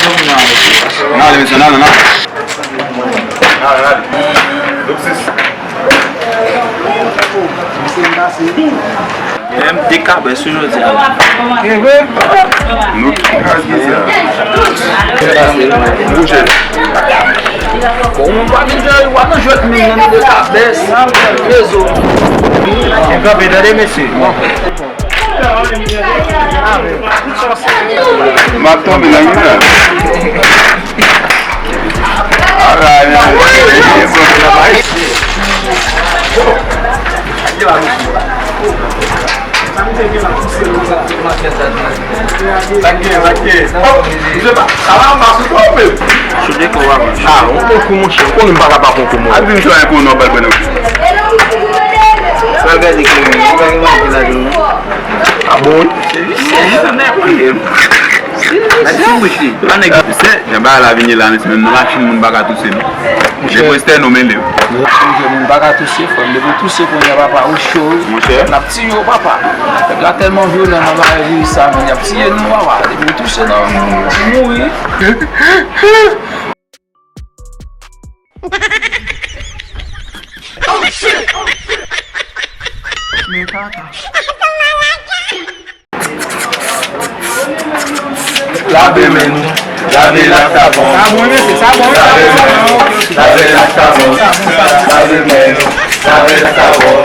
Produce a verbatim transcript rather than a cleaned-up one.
N ale, mesye, n ale, n ale. N ale, n ale. Menm de kabès wi jodi a. Nou tout kras gen sa. Bon, ou pa vin fè, w ap nan jwèt moun nan, de kabès, rezo. Gen kanpe, tande, mesye. M ap tonbe nan men nan. Alright, man. Sa k gen, sa k gen? Oh, misye pa, sa va anba sou tou, men. Sou de kou, papa. Ah, yon bon kou, monchè. Ou konnen m pa ka pa pran kou, mwen. Al vin jwe yon kou, non, bal, bal. Sa gade ki, sa gade ki la, non. Ah bon, wi? Se visye, sa nèg wi. Mèt ti bouch li. Pa nèg. Se, jan bagay la vin ye la, men se menm nan machin moun pa ka touse, non. Depi estè nou mele. Machin jwenn moun pa ka touse, frè m. Depi w touse kounye a, papa, ou cho wi. Monchè. N ap tiye w, papa. Nèg la tèlman vyolan nan bagay viris sa, men y ap tiye nou, papa. Depi w touse nan moun, ou mouri. Men kaka. Lave men nou, lave l ak savon. Savon, mesye, savon, lave men nou, savon. Lave l ak savon, lave men nou, lave l ak savon.